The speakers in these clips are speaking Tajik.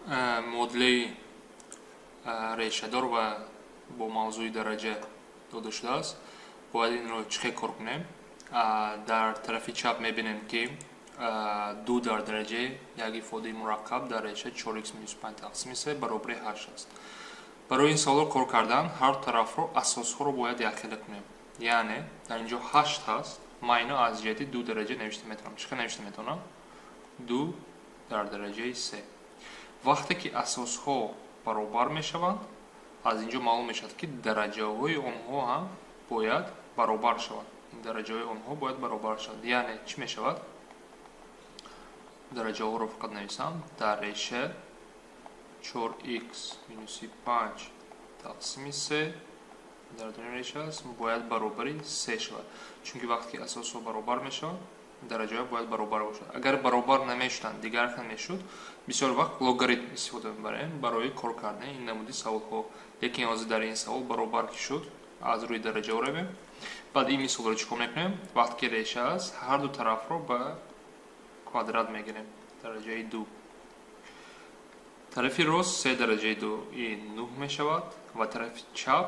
Муодилаи решадор ва бо мавзӯи дараҷа дода шудааст. Бояд инро чӣ хел кор кунем? Дар тарафи чап мебинем, ки ду дар дараҷаи як ифодаи мураккаб дар реша 4х минус 5 тақсими се баробари 8 аст. Барои ин саволро кор кардан ҳар тарафро, асосҳоро бояд якхела кунем. Яъне дар ин ҷо 8 ҳаст, ман ино аз ҷиҳати ду дараҷа навишта метавонам. Чӣ хел навишта метавонам? Ду дар дараҷаи се. Вақте ки асосҳо баробар мешаванд, аз ин ҷо маълум мешавад, ки дараҷаҳои онҳо ҳам бояд баробар шаванд. Дараҷаҳои онҳо бояд баробар шаванд. Яъне чӣ мешавад? Дараҷаҳоро фақат нависам: дар реша 4х минуси 5 тақсими се дар дуни реша аст, бояд баробари се шавад, чунки вақте ки асосҳо баробар мешаванд, дараҷаҳо бояд баробар бошад. Агар баробар намешуданд, дигар хел мешуд, бисёр вақт логаритм истифода мебарем барои кор кардани ин намуди саволҳо. Лекин ҳозир дар ин савол баробар ки шуд, аз рӯи дараҷаҳо равем. Баъд ин мисолро чӣ кор мекунем? Вақте ки реша аст, ҳар ду тарафро ба квадрат мегирем, дараҷаи ду. Тарафи рост се дараҷаи ду, ин нӯҳ мешавад, ва тарафи чап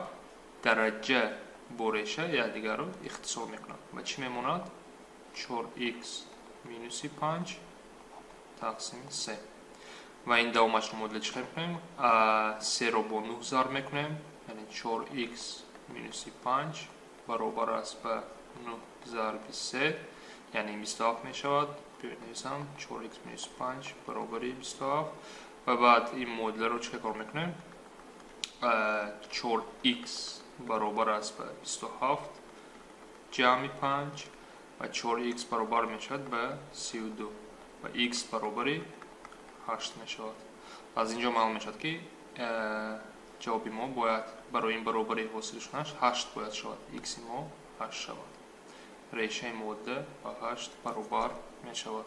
дараҷа бо реша якдигарро ихтисор мекунанд ва чӣ мемонад? 4х минуси 5 тақсими се. Ва ин давомашро муодила чӣ хел мекунем? Серо бо нӯҳ зарб мекунем, яъне 4х минуси 5 баробар аст ба нӯҳ зарби се, яъне 27 мешавад. Нависам: 4х минуси 5 баробари 27. Ва баъд ин муодиларо чӣ хел кор мекунем? 4х баробар аст ба 27 ҷамъи 5 ва 4х баробар мешавад ба 32 ва х баробари 8 мешавад. Аз ин ҷо маълум мешавад, ки ҷавоби мо бояд барои ин баробари ҳосил шуданаш 8 бояд шавад, х-и мо 8 шавад. Решаи модда ба 8 баробар мешавад.